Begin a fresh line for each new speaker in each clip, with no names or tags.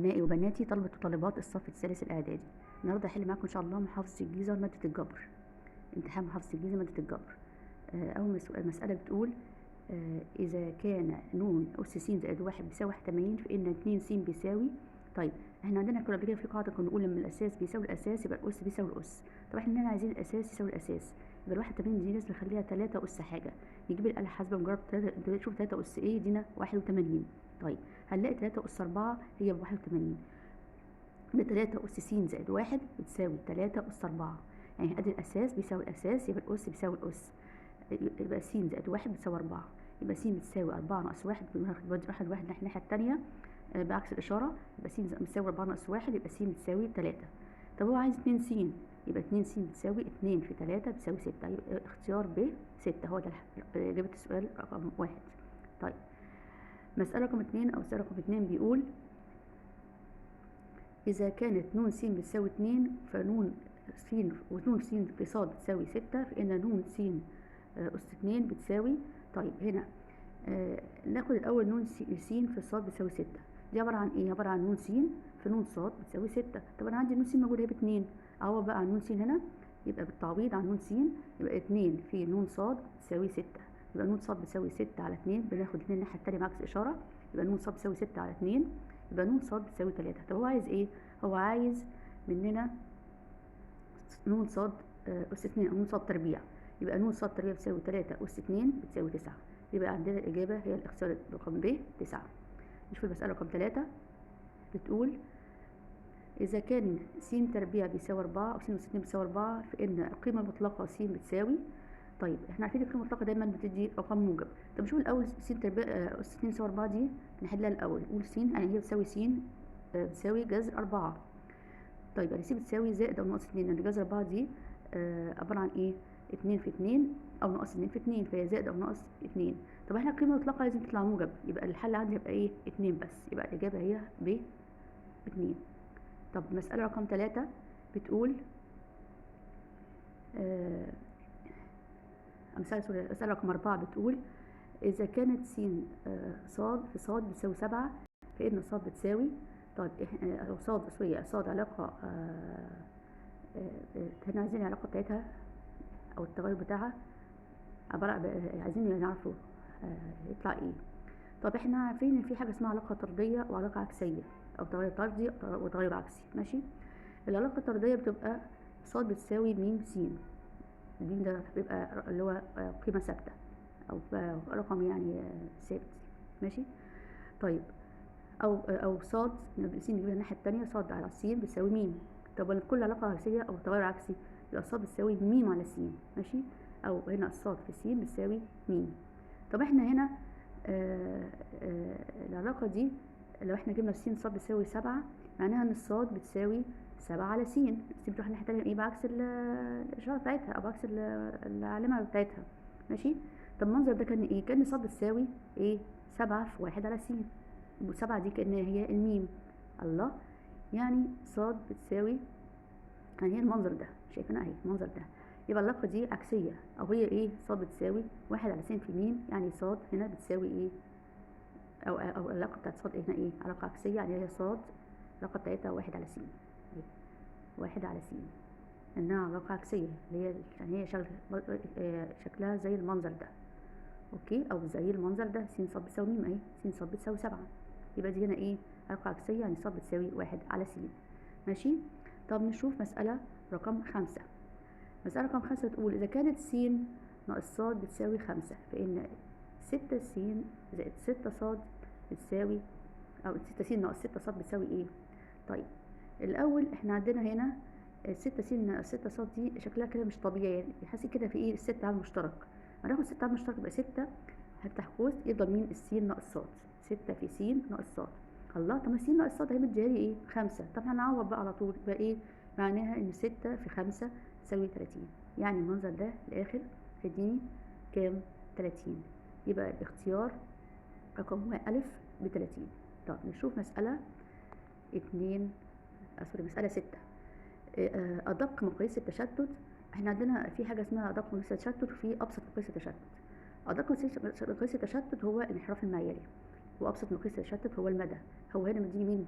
أبنائي وبناتي طلبة وطالبات الصف الثالث الإعدادي، النهاردة هحل معاكم إن شاء الله محافظة الجيزة مادة الجبر. امتحان محافظة الجيزة مادة الجبر. أول مسألة بتقول إذا كان ن أس س زائد 1 بيساوي 81 فإن 2 س بيساوي. طيب احنا عندنا كنا قبل كده في قاعدة كنا بنقول لما الأساس بيساوي الأساس يبقى الأس بيساوي الأس. طب احنا هنا عايزين الأساس يساوي الأساس، يبقى ال 81 دي لازم نخليها 3 أس حاجة. نجيب الآلة الحاسبة مجرد 3، شوف 3 أس إيه يدينا 81. طيب هنلاقي 3 أس 4 هي ب 81. ب 3 أس س زائد 1 بتساوي 3 أس 4، يعني أدي الأساس بيساوي الأساس يبقى الأس بيساوي الأس، يبقى س زائد 1 بتساوي 4، يبقى س بتساوي 4 ناقص 1، بناخد واحد واحد الناحية التانية بعكس الإشارة، يبقى س بتساوي 4 ناقص 1 يبقى س بتساوي 3. طب هو عايز 2 س، يبقى 2 س بتساوي 2 في 3 بتساوي 6، يبقى اختيار ب 6 هو ده إجابة السؤال رقم 1. طيب مسألة رقم 2 أو سؤال رقم 2 بيقول إذا كانت ن س بتساوي 2 فنون س ونون س في ص بتساوي 6 فإن نون س أس 2 بتساوي. طيب هنا ناخد الأول نون س في ص بتساوي 6، دي عبارة عن إيه؟ عبارة عن نون س في نون ص بتساوي 6. طب أنا عندي نون س موجودة هي ب2، أعوض بقى عن نون س هنا، يبقى بالتعويض عن نون س يبقى 2 في نون ص بتساوي 6، يبقى نون ص بتساوي 6 على 2، بناخد 2 الناحية التانية بعكس إشارة، يبقى نون ص بتساوي 6 على 2، يبقى نون ص بتساوي 3. طب هو عايز إيه؟ هو عايز مننا نون ص أس 2 أو نون ص تربيع، يبقى نون ص تربيع بتساوي 3 أس 2 بتساوي 9، يبقى عندنا الإجابة هي الاختيار رقم ب 9. نشوف المسألة رقم 3 بتقول إذا كان س تربيع بيساوي 4 أو س أس 2 بتساوي 4 فإن القيمة المطلقة س بتساوي. طيب احنا عارفين القيمة المطلقة دايما بتدي رقم موجب. طب نشوف الأول س تربيع أس 2 بتساوي 4 دي نحلها الأول، نقول س يعني هي بتساوي س بتساوي جذر 4. طيب يعني س بتساوي زائد أو ناقص 2، لأن جذر 4 دي عبارة عن إيه؟ 2 في 2 أو ناقص 2 في 2، فهي زائد أو ناقص 2. طب احنا القيمة المطلقة لازم تطلع موجب، يبقى الحل عندي هيبقى إيه؟ 2 بس، يبقى الإجابة هي ب 2. طب مسألة رقم 3 بتقول مسألة رقم 4 بتقول إذا كانت س ص في ص بتساوي 7 فإن ص بتساوي. طيب أو ص sorry ص علاقة احنا عايزين العلاقة بتاعتها أو التغير بتاعها عبارة عايزين نعرفه يطلع إيه. طب احنا عارفين إن في حاجة اسمها علاقة طردية وعلاقة عكسية، أو تغير طردي وتغير عكسي، ماشي. العلاقة الطردية بتبقى ص بتساوي م س، الميم ده بيبقى اللي هو قيمة ثابتة أو رقم يعني ثابت، ماشي. طيب أو ص س نجيبها الناحية التانية، ص على س بتساوي م. طب كل علاقة عكسية أو تغير عكسي يبقى ص بتساوي م على س، ماشي، أو هنا الصاد في س بتساوي م. طب احنا هنا العلاقة دي لو احنا جبنا س ص بتساوي 7 معناها إن الصاد بتساوي 7 على س، س بتروح الناحية التانية ايه بعكس الإشارة بتاعتها أو بعكس العلامة بتاعتها، ماشي. طب المنظر ده كان ايه؟ كأن ص بتساوي ايه؟ 7 في 1 على س، و7 دي كأنها هي الميم. الله، يعني ص بتساوي يعني هي المنظر ده، شايفينها اهي المنظر ده، يبقى العلاقة دي عكسية أو هي ايه؟ ص بتساوي 1 على س في ميم، يعني ص هنا بتساوي ايه؟ أو العلاقة بتاعت ص هنا ايه؟ علاقة عكسية، يعني هي ص العلاقة بتاعتها 1 على س، 1 على س، إنها علاقة عكسية اللي هي يعني هي شكلها زي المنظر ده، okay، أو زي المنظر ده س ص بتساوي ميم أهي، س ص بتساوي 7، يبقى دي هنا ايه؟ علاقة عكسية، يعني ص بتساوي 1 على س، ماشي. طب نشوف مسألة رقم 5. مسألة رقم 5 بتقول إذا كانت س ناقص ص بتساوي 5 فإن 6 س زائد 6 ص بتساوي، أو 6 س ناقص 6 ص بتساوي إيه؟ طيب الأول إحنا عندنا هنا 6 س ناقص 6 ص دي شكلها كده مش طبيعي، يعني حاسس كده في إيه؟ الستة عامل مشترك، هناخد 6 عامل مشترك يبقى 6، هفتح قوس يفضل مين؟ السين ناقص ص، 6 في س ناقص ص. الله، طب ما س ناقص ص هي مديها لي إيه؟ 5. طب هنعوض بقى على طول، يبقى إيه؟ معناها إن 6 في 5 تساوي 30، يعني المنظر ده الآخر هيديني كام؟ 30، يبقى الاختيار رقم أ ب30. طب نشوف مسألة 2، sorry مسألة 6. أدق مقاييس التشتت. احنا عندنا في حاجة اسمها أدق مقاييس التشتت وفي أبسط مقاييس التشتت. أدق مقاييس التشتت هو الانحراف المعياري، وأبسط مقاييس التشتت هو المدى. هو هنا مديني مين؟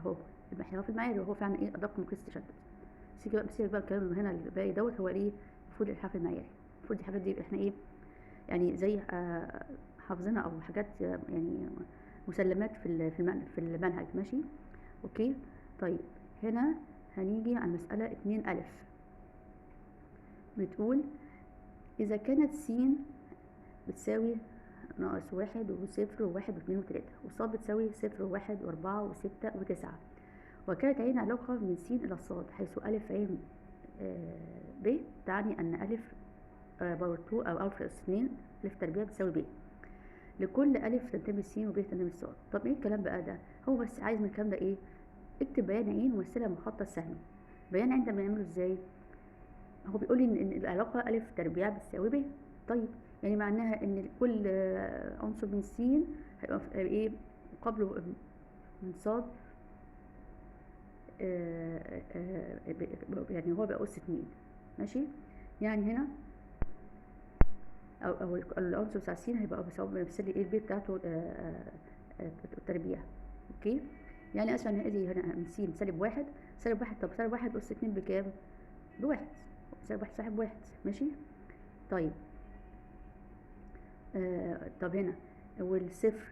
اهو الانحراف المعياري، وهو فعلا ايه ادق مقياس التشتت. سيبك بقى الكلام اللي هنا الباقي دوت، هو ايه المفروض الانحراف المعياري. المفروض الحاجات دي احنا ايه يعني زي حافظينها او حاجات يعني مسلمات في المنهج. ماشي okay. طيب هنا هنيجي على المسألة 2 ألف، بتقول إذا كانت س بتساوي ناقص 1 و0 و1 و2 و3، وص بتساوي 0 و1 و4 و6 و9، وكانت عين علاقة من س إلى ص، حيث ألف عين ب تعني أن ألف power 2 أو ألف أس 2 ألف تربيع بتساوي ب، لكل ألف تنتمي س وب تنتمي ص. طب إيه الكلام بقى ده؟ هو بس عايز من الكلام ده إيه؟ اكتب بيان عين ومثلها مخطط سهمي. بيان عين ده بنعمله إزاي؟ هو بيقول لي إن العلاقة ألف تربيع بتساوي ب. طيب يعني معناها إن كل عنصر من س هيبقى إيه مقابله من ص، يعني هو بقى أس 2. ماشي، يعني هنا او العنصر بتاع س هيبقى بيمثل لي ايه الب بتاعته التربيع. okay، يعني اصلا ادي هنا من س سالب 1 سالب 1، طب سالب 1 اس 2 بكام؟ بواحد، سالب 1 سالب 1. ماشي طيب طب هنا والصفر،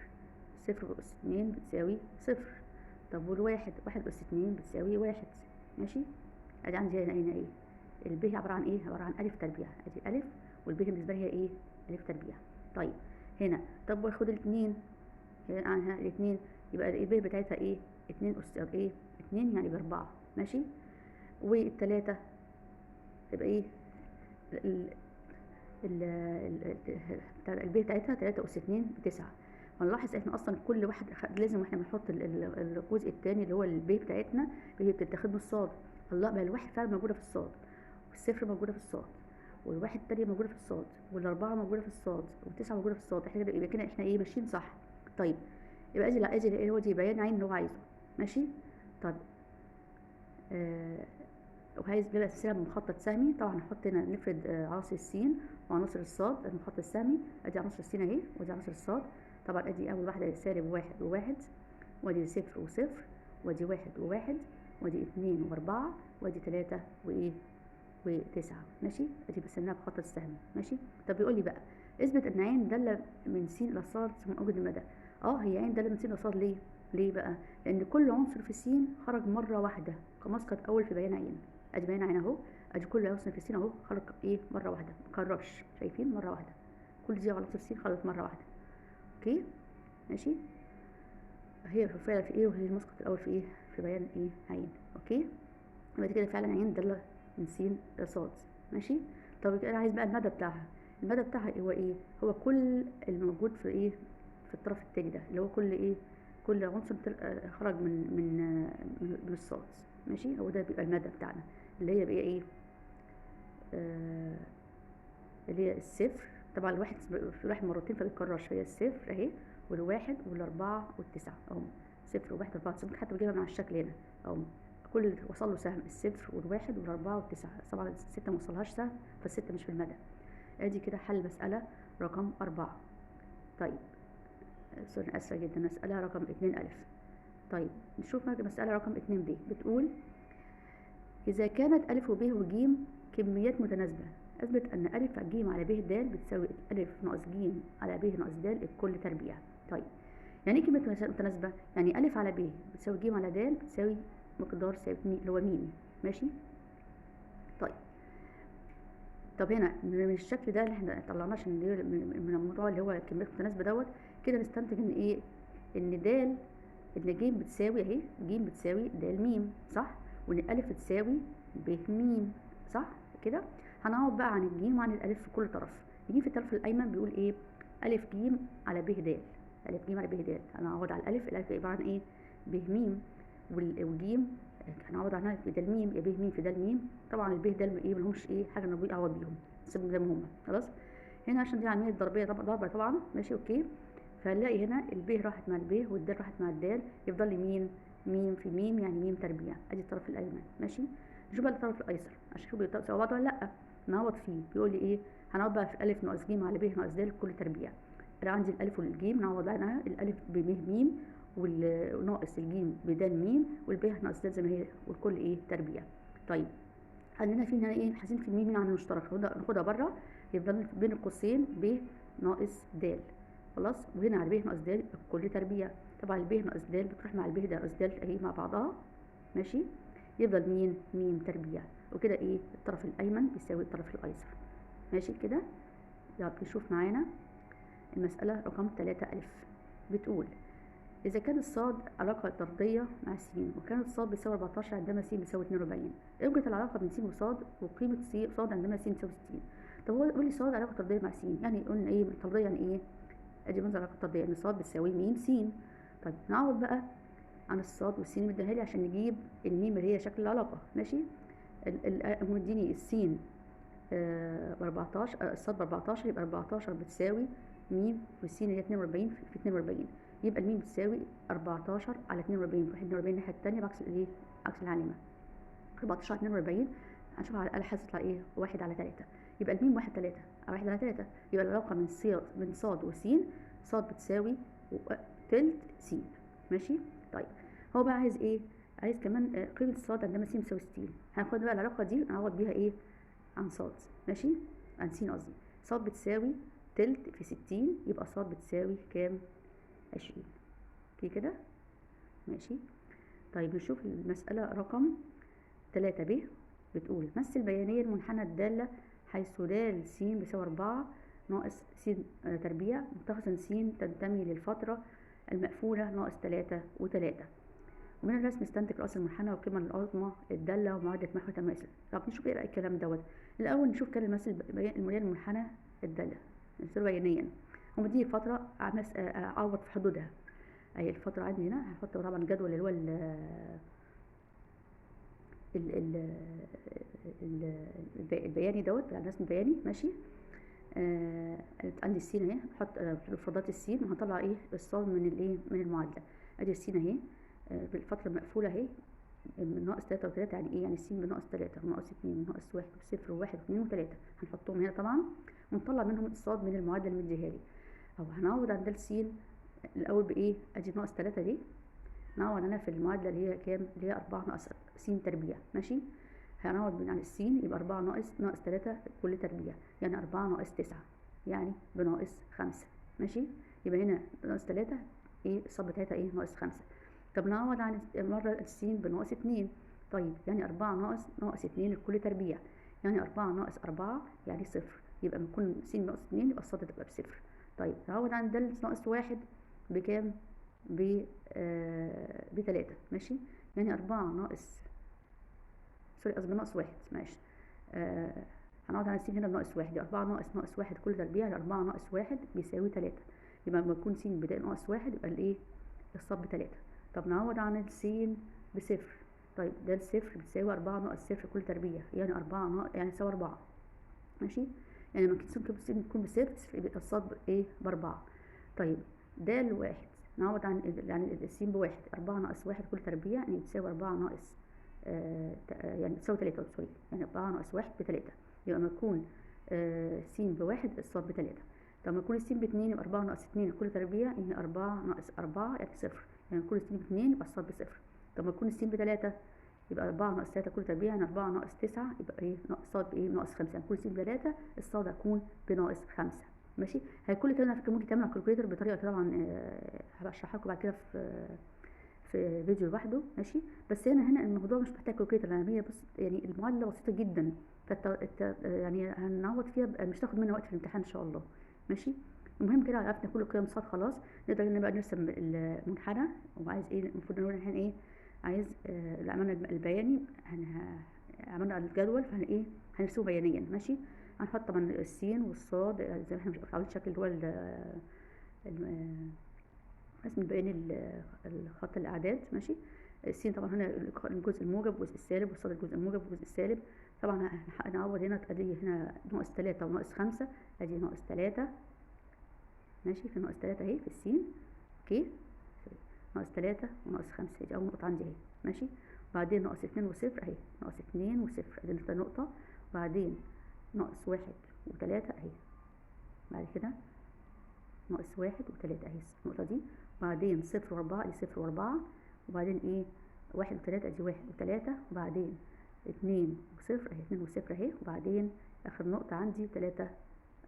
صفر اس 2 بتساوي صفر. طب والواحد، 1 اس 2 بتساوي 1. ماشي، ادي عندي هنا ايه الب عبارة عن ايه؟ عبارة عن ألف تربيع، ادي ألف والب بالنسبة لي هي ايه؟ ألف تربيع. طيب هنا طب واخد الاثنين، هنا الاثنين يبقى الب بتاعتها ايه؟ 2 اس ايه؟ 2 يعني ب4. ماشي، والثلاثة تبقى ايه؟ الب بتاعتها 3 اس 2 ب9. هنلاحظ احنا اصلا كل واحد لازم واحنا بنحط الجزء الثاني اللي هو الب بتاعتنا هي بتتاخد من الصاد. الله، بقى الواحد فعلا موجودة في الصاد، والصفر موجودة في الصاد، والواحد التانية موجودة في الصاد، والأربعة موجودة في الصاد، والتسعة موجودة في الصاد. احنا كده يبقى كده احنا ايه ماشيين صح. طيب يبقى ادي ادي ايه هو دي بيان عين اللي هو عايزه. ماشي طب وعايز بيبقى سلسلة مخطط سهمي. طبعا هنحط هنا نفرد عناصر السين وعناصر الصاد المخطط السهمي. ادي عناصر السين اهي وادي عناصر الصاد. طبعا ادي اول واحدة سالب 1 و1، وادي 0 و0، وادي 1 و1، وادي 2 و4، وادي 3 وايه و9. ماشي، ادي بسميها بخط السهم. ماشي، طب بيقول لي بقى اثبت ان عين داله من س الى ص ثم اوجد المدى. هي عين داله من س الى ص ليه؟ ليه بقى؟ لان كل عنصر في س خرج مرة واحدة كمسقط اول في بيان عين. ادي بيان عين اهو، ادي كل عنصر في س اهو خرج ايه مرة واحدة، ما كررش، شايفين؟ مرة واحدة، كل دي عناصر س خرجت مرة واحدة. okay ماشي، هي فعلا في ايه وهي المسقط الاول في ايه؟ في بيان ايه؟ عين. okay، يبقى كده فعلا عين داله من س لص. ماشي، طب انا عايز بقى المدى بتاعها. المدى بتاعها هو ايه؟ هو كل الموجود في ايه؟ في الطرف التاني ده اللي هو كل ايه؟ كل عنصر خرج من من من الصاد. ماشي، هو ده بيبقى المدى بتاعنا اللي هي بقى ايه؟ اللي هي الصفر. طبعا الواحد في الواحد مرتين فبيتكررش، هي الصفر اهي والواحد والاربعة والتسعه اهم، 0 و1 و4 9، ممكن حتى بجيبها مع الشكل هنا اهم، كل اللي وصل له سهم الصفر والواحد والاربعة والتسعه. طبعا الستة ما وصلهاش سهم فالسته مش في المدى. ادي كده حل مسالة رقم 4. طيب sorry اسفه جدا، مسالة رقم 2 الف. طيب نشوف مسالة رقم 2 ب. بتقول اذا كانت الف وب وج كميات متناسبة، اثبت ان الف ج على ب د بتساوي الف ناقص ج على ب ناقص د الكل تربيع. طيب يعني ايه كمية متناسبة؟ يعني الف على ب بتساوي ج على د بتساوي مقدار ثابت اللي هو م. ماشي، طيب طب هنا من الشكل ده اللي احنا طلعناه عشان من الموضوع اللي هو كمية متناسبة دوت كده، نستنتج ان ايه؟ ان د ان ج بتساوي اهي، ج بتساوي د م، صح؟ وان الف بتساوي ب م، صح كده؟ هنعوض بقى عن الجيم وعن الالف في كل طرف. نجيب في الطرف الايمن بيقول ايه؟ الف ج على ب د، الف ج على ب د، هنعوض على الالف، الالف عبارة عن ايه؟ ب م، والجيم هنعوض عنها في د م، يا ب م في د م. طبعا الب د ايه ملهمش ايه حاجة نعوض بيهم، نسيبهم زي ما هم خلاص. هنا عشان دي عملية ضربيه ضربه طبعا. ماشي okay، فهنلاقي هنا الب راحت مع الب والدال راحت مع الدال، يفضل لي مين؟ ميم في ميم، يعني ميم تربيع. ادي الطرف الايمن. ماشي، نشوف بقى الطرف الايسر عشان نشوف بيساوي بعض ولا لا. نعوض فيه بيقول لي ايه؟ هنعوض بقى في الف ناقص ج على ب ناقص د كل تربيع. انا عندي الالف والجيم نعوض عنها الالف ب م وناقص الجيم بدال ميم والب ناقص د زي ما هي، والكل ايه تربيع. طيب عندنا في هنا ايه؟ حاسين في الميم هنا عامل مشترك، ناخدها بره، يفضل بين القوسين ب ناقص د، خلاص. وهنا على ب ناقص د الكل تربيع، طبعا الب ناقص د بتروح مع الب ده ناقص د اهي مع بعضها، ماشي. يفضل مين؟ ميم تربيع، وكده ايه الطرف الايمن بيساوي الطرف الايسر، ماشي كده. يلا نشوف معانا المسألة رقم 3 ألف، بتقول إذا كان الصاد علاقة طردية مع س، وكان الصاد بيساوي 14 عندما س بيساوي 42، اوجد العلاقة بين س وصاد وقيمة س صاد عندما س بيساوي 60. طب هو بيقول لي صاد علاقة طردية مع س، يعني قلنا إيه الطردية يعني إيه؟ أدي منظر العلاقة الطردية إن صاد بتساوي م س. طيب نعوض بقى عن الصاد والسين مديها لي عشان نجيب الميم اللي هي شكل العلاقة، ماشي. هو مديني السين ب 14، الصاد ب 14، يبقى 14 بتساوي ميم والسين اللي هي 42 في 42، يبقى الميم بتساوي 14 على 42، 42 الناحية التانية بعكس الايه؟ عكس العلامة. 14 على 42 هنشوف على الآلة الحاسبة تطلع ايه؟ 1 على 3، يبقى الميم 1 3 على 1 على 3، يبقى العلاقة من صاد وسين، صاد بتساوي تلت س، ماشي. طيب هو بقى عايز ايه؟ عايز كمان قيمة الصاد عندما س بتساوي 60، هناخد بقى العلاقة دي نعوض بيها ايه؟ عن صاد، ماشي، عن س قصدي. صاد بتساوي تلت في 60، يبقى صاد بتساوي كام؟ 20، okay كده، ماشي. طيب نشوف المسألة رقم 3 ب، بتقول مثل بيانيا المنحنى الدالة حيث د س بيساوي 4 ناقص س تربيع، متخذا س تنتمي للفترة المقفولة ناقص 3 و3، ومن الرسم استنتج رأس المنحنى والقيمة العظمى الدالة ومعادلة محور تماثل. طب نشوف ايه بقى الكلام دوت. الأول نشوف كده المثل المنحنى الدالة نمثله بيانيا، ومديني فترة أعوض في حدودها، أهي الفترة عندي هنا، هنحط طبعا الجدول اللي هو البياني دوت بتاع الرسم البياني، ماشي. عندي السين اهي، نحط مفردات السين وهنطلع ايه الصاد من الايه من المعادلة. ادي السين اهي بالفترة المقفولة اهي من ناقص 3 و3، يعني ايه؟ يعني السين بناقص 3 وناقص 2 وناقص 1 وصفر و1 و2 و3، هنحطهم هنا طبعا ونطلع منهم الصاد من المعادلة اللي مديها لي. او هنعوض عن د س الاول بايه؟ ادي ناقص 3 دي نعوض عنها في المعادلة اللي هي كام؟ اللي هي 4 ناقص س تربيع، ماشي. هنعوض من عن السين يبقى 4 ناقص 3 كل تربيع، يعني 4 ناقص 9 يعني بناقص 5، ماشي. يبقى هنا ناقص 3 ايه الصاد بتاعتها ايه؟ ناقص 5. طب نعوض عن مرة السين بناقص 2، طيب يعني 4 ناقص 2 لكل تربيع، يعني 4 ناقص 4 يعني صفر، يبقى لما يكون س ناقص 2 يبقى الصاد تبقى بصفر. طيب نعوض عن د ناقص 1 بكام؟ ب3، ماشي. يعني 4 ناقص sorry قصدي ناقص 1، ماشي. هنعوض عن السين هنا بناقص 1، يبقى 4 ناقص 1 كل تربيع، يعني 4 ناقص 1 بيساوي 3، يبقى لما يكون س بداية ناقص 1 يبقى الايه؟ الصاد ب3. طب نعوض عن السين بصفر، طيب ده الصفر بتساوي 4 ناقص صفر كل تربيع، يعني 4 ناقص يعني تساوي 4، ماشي. يعني لما السين تكون بصفر يبقى الصاد ايه؟ ب4. طيب د الواحد نعوض عن يعني السين بواحد، 4 ناقص 1 كل تربيع يعني بتساوي 4 ناقص يعني بتساوي 3، sorry يعني 4 ناقص 1 ب3، يبقى لما يكون س بواحد الصاد ب3. طب لما يكون السين ب2 يبقى 4 ناقص 2 كل تربيع يعني 4 ناقص 4 يعني صفر، يعني كل السين ب2 يبقى الصاد بصفر. طب لما يكون السين ب3 يبقى 4 ناقص 3 كل تربيع يعني 4 ناقص 9 يبقى ايه؟ الصاد بايه؟ ناقص 5، يعني كل سين ب3 الصاد هتكون بناقص 5، ماشي. هيكون الكلام ده على فكرة ممكن تعمل على ال calculator بطريقة طبعا هبقى اشرحها لكم بعد كده في فيديو لوحده، ماشي. بس هنا الموضوع مش محتاج calculator، لان هي بس يعني المعادلة بسيطة جدا، يعني هنعوض فيها مش تاخد مننا وقت في الامتحان ان شاء الله، ماشي. المهم كده عرفنا كل قيم صاد خلاص، نقدر نبقى نرسم المنحنى. وعايز ايه؟ المفروض نقول احنا ايه؟ عايز عملنا البياني، عملنا الجدول، فهن ايه؟ هنرسمه بيانيا، ماشي. هنحط طبعا السين والصاد زي ما احنا مش عاوزين شكل اللي هو رسم البياني الخط الاعداد، ماشي. السين طبعا هنا الجزء الموجب والجزء السالب، والصاد الجزء الموجب والجزء السالب. طبعا هنعوض هنا، ادي هنا ناقص 3 وناقص 5، ادي ناقص 3، ماشي، في ناقص 3 اهي في السين، okay، ناقص 3 وناقص 5 دي اول نقطة عندي اهي، ماشي. بعدين ناقص 2 وصفر اهي، ناقص 2 وصفر ادي نقطة، بعدين ناقص 1 و3 اهي، بعد كده ناقص 1 و3 اهي النقطة دي، وبعدين 0 و4 دي 0 و4، وبعدين ايه 1 و3 ادي 1 و3، وبعدين 2 و0 اهي 2 و0 اهي، وبعدين اخر نقطة عندي 3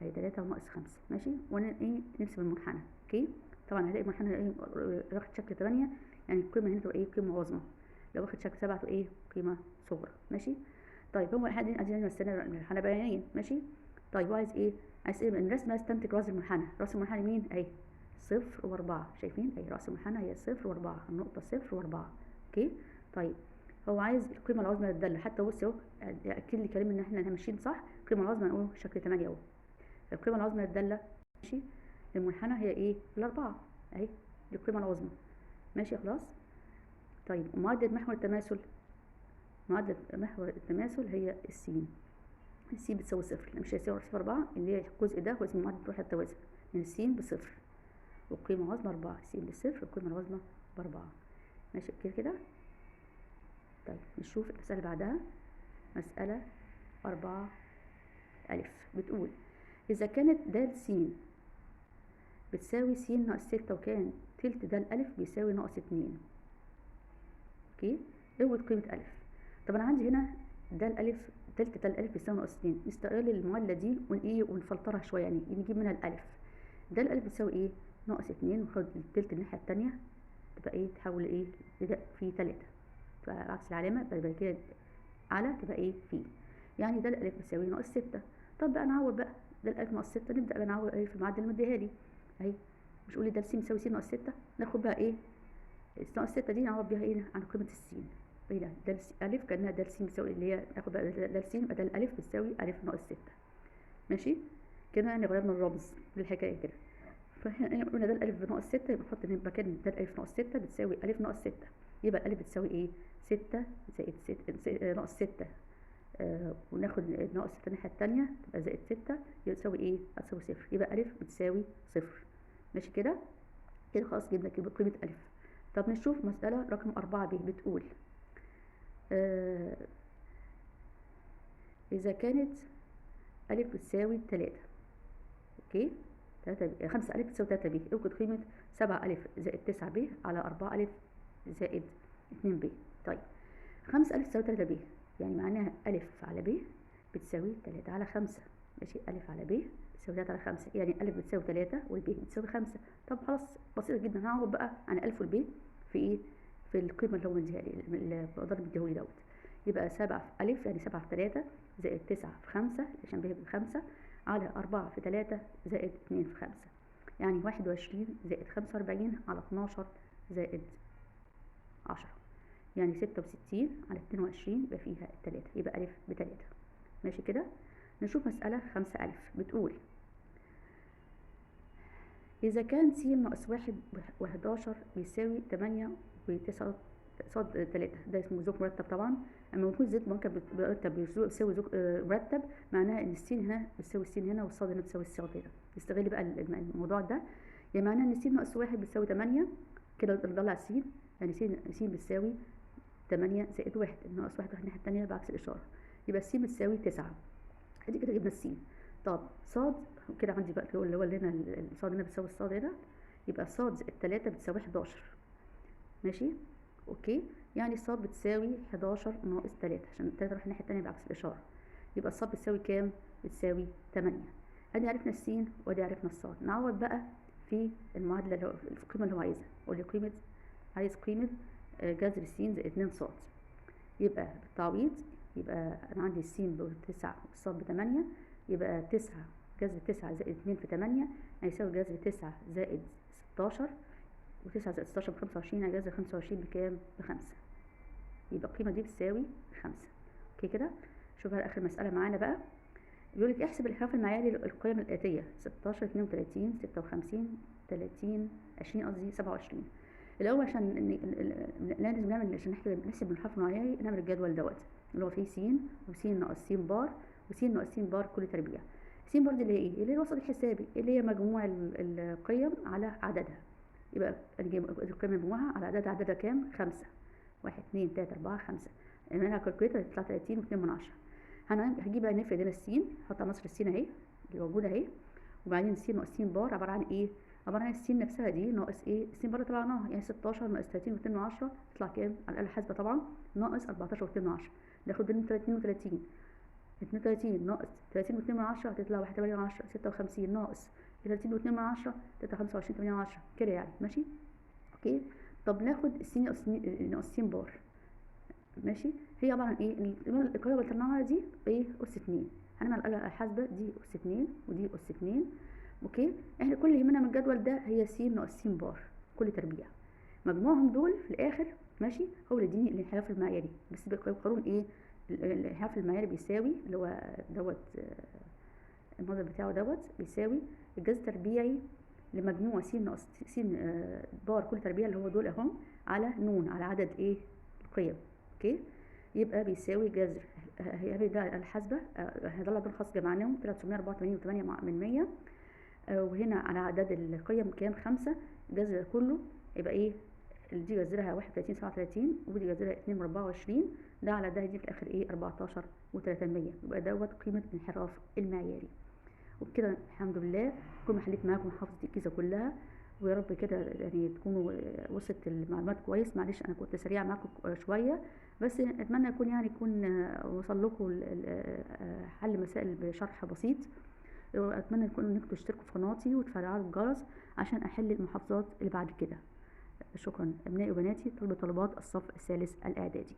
اهي 3 وناقص 5. ماشي، وانا ايه نرسم المنحنى. okay، طبعا هلاقي المنحنى ايه واخد شكل 8، يعني القيمة هنا تبقى ايه قيمة عظمى، لو واخد شكل 7 تبقى ايه قيمة صغرى. ماشي، طيب هو احنا عايزين نرسم المنحنى بيانيا. ماشي، طيب هو عايز ايه؟ عايز ايه من الرسمة؟ استنتج راس المنحنى. راس المنحنى مين؟ اهي 0 و4، شايفين اهي راس المنحنى هي 0 و4، النقطة 0 و4. okay، طيب هو عايز القيمة العظمى للداله، حتى بص اهو اكد لي كلام ان احنا ماشيين صح. القيمة العظمى نقول شكل 8 اهو، القيمة العظمى للداله ماشي المنحنى هي ايه؟ الأربعة اهي، دي القيمة العظمى. ماشي خلاص. طيب معادلة محور التماثل، معادلة محور التماثل هي السين، السين بتساوي 0، مش هيساوي 0 4 اللي هي الجزء ده هو اسمه معادلة محور التوازن، يعني السين ب0 والقيمة العظمى 4، السين ب0 والقيمة العظمى ب4. ماشي كده كده. طيب نشوف المسألة اللي بعدها، مسألة 4 ألف، بتقول إذا كانت د س بتساوي س ناقص 6 وكان تلت د ألف بيساوي ناقص 2. okay، اوجد قيمة ألف. طب أنا عندي هنا د ألف تلت د ألف بيساوي ناقص 2، نستغل المعادلة دي ون ونفلترها شوية، يعني نجيب منها الألف. د ألف بتساوي إيه؟ ناقص 2، وناخد التلت الناحية التانية تبقى إيه؟ تحول إيه؟ في 3، تبقى عكس العلامة، يبقى كده على تبقى إيه؟ في، يعني د ألف بتساوي ناقص 6. طب بقى نعوض بقى د ألف ناقص 6، نبدأ بقى نعوض إيه في المعادلة اللي مديها لي أهي، مش قولي د س بتساوي س ناقص 6، ناخد بقى إيه؟ ناقص 6 دي نعوض بيها إيه؟ عن قيمة السين. ايه ده؟ د ألف كأنها د س بتساوي اللي هي ناخد بقى د س يبقى د ألف بتساوي ألف ناقص 6. ماشي كده، يعني غيرنا الرمز للحكاية كده. فاحنا قلنا د ألف بناقص 6، يبقى نحط مكان د ألف ناقص 6 بتساوي ألف ناقص 6، يبقى الألف بتساوي إيه؟ 6 زائد 6 ناقص 6، وناخد ناقص 6 الناحية التانية تبقى زائد 6 يساوي إيه؟ هتساوي 0، يبقى ألف بتساوي 0. ماشي كده؟ كده خلاص جبنا قيمة ألف. طب نشوف مسألة رقم 4 ب، بتقول إذا كانت ألف بتساوي 3، okay 3 5 ألف بتساوي 3 ب، اوجد قيمة 7 ألف زائد 9 ب على 4 ألف زائد 2 ب. طيب 5 ألف تساوي 3 ب، يعني معناها ألف على ب بتساوي 3 على 5. ماشي، ألف على ب بتساوي 3 على 5، يعني ألف بتساوي 3 والب بتساوي 5. طب خلاص بسيطة جدا، هعوض بقى عن ألف والب في إيه؟ في القيمة اللي هو مديها لي، المقدار اللي مديهولي دوت. يبقى 7 في ألف يعني 7 في 3 زائد 9 في 5 عشان ب ب5 على 4 في 3 زائد 2 في 5، يعني 21 زائد 45 على 12 زائد 10، يعني 66 على 22 يبقى فيها 3، يبقى ألف ب3. ماشي كده. نشوف مسألة 5 ألف، بتقول إذا كان س ناقص 1 و11 بيساوي 8 و9 صاد 3، ده اسمه زوج مرتب. طبعا اما يكون زوج مرتب بيساوي زوج مرتب، معناها ان السين هنا بتساوي السين هنا والصاد هنا بتساوي الصاد هنا. نستغل بقى الموضوع ده، يعني معناها ان س ناقص 1 بتساوي 8، كده نطلع س، يعني س بتساوي 8 زائد 1، ناقص 1 راح الناحية التانية بعكس الإشارة، يبقى س بتساوي 9. ادي كده جبنا السين. طب صاد كده عندي بقى اللي هو اللي هنا الصاد هنا بتساوي الصاد هنا، يبقى صاد زائد 3 بتساوي 11. ماشي okay، يعني الصاد بتساوي 11 ناقص 3 عشان 3 راح الناحية التانية بعكس الإشارة، يبقى الصاد بتساوي كام؟ بتساوي 8. ادي عرفنا السين وادي عرفنا الصاد. نعوض بقى في المعادلة اللي هو القيمة اللي هو عايزها، قول لي قيمة، عايز قيمة جذر س زائد 2 صاد، يبقى بالتعويض يبقى أنا عندي السين ب9 والصاد ب8، يبقى 9 جذر 9 زائد 2 في 8 هيساوي جذر 9 زائد 16، و9 زائد 16 ب25، يعني جذر 25 بكام؟ ب5، يبقى القيمة دي بتساوي 5. okay كده. شوف بقى آخر مسألة معانا بقى، بيقولك احسب الانحراف المعياري للقيم الآتية 16 32 56 30 20 قصدي 27. الأول عشان لازم نعمل، عشان نحسب الانحراف المعياري نعمل الجدول دوت اللي هو فيه س وس ناقص س بار وس ناقص س بار كل تربيع. س بار دي اللي هي ايه؟ اللي هي الوسط الحسابي، اللي هي مجموع القيم على عددها، يبقى القيم مجموعها على عددها، عددها كام؟ 5، 1 2 3 4 5، نعملها calculator هتطلع 30.2. هنجيب بقى نفرد هنا السين، نحط عناصر السين اهي اللي موجودة اهي، وبعدين س ناقص س بار عبارة عن ايه؟ عبارة عن السين نفسها دي ناقص ايه؟ السين بره طلعناها، يعني 16 ناقص 30 و2 من 10 يطلع كام؟ على الآلة الحاسبة طبعا، ناقص 14 و2 من 10. ناخد 32، 32 ناقص 30 و2 من 10 هتطلع 1 8 من 10، 56 ناقص 30 و2 من 10 تطلع 25 8 من 10 كده يعني، ماشي؟ okay. طب ناخد السين ناقص س بار، ماشي؟ هي عبارة عن ايه؟ القيمة اللي طلعناها دي ايه؟ أس 2. هنعمل على الآلة الحاسبة دي أس 2 ودي أس 2. okay، احنا كل اللي يهمنا من الجدول ده هي س ناقص س بار كل تربيع، مجموعهم دول في الاخر ماشي هو اللي يديني الانحراف المعياري. بس بقارون ايه؟ الانحراف المعياري بيساوي اللي هو دوت الموديل بتاعه دوت بيساوي الجذر التربيعي لمجموع س ناقص س بار كل تربيع اللي هو دول اهم على نون على عدد ايه؟ القيم. okay، يبقى بيساوي جذر هي ده الحاسبة، هنطلع دول خاص جمعناهم 984.8 من 100، وهنا على عدد القيم كام؟ 5. الجذر كله يبقى ايه؟ دي جذرها 31 37 ودي جذرها 2 24، ده على ده هيدي في الاخر ايه؟ 14 و300. يبقى دوت قيمة الانحراف المعياري. وبكده الحمد لله كل ما حليت معاكم محافظة الجيزة كلها، ويا رب كده يعني تكونوا وصلت المعلومات كويس. معلش انا كنت سريعة معاكم شوية، بس اتمنى يكون يعني يكون وصل لكم حل مسائل بشرح بسيط. واتمنى يكون انكم تشتركوا في قناتي وتفعلوا الجرس عشان احل المحافظات اللي بعد كده. شكرا ابنائي وبناتي طلبه طلبات الصف الثالث الاعدادي.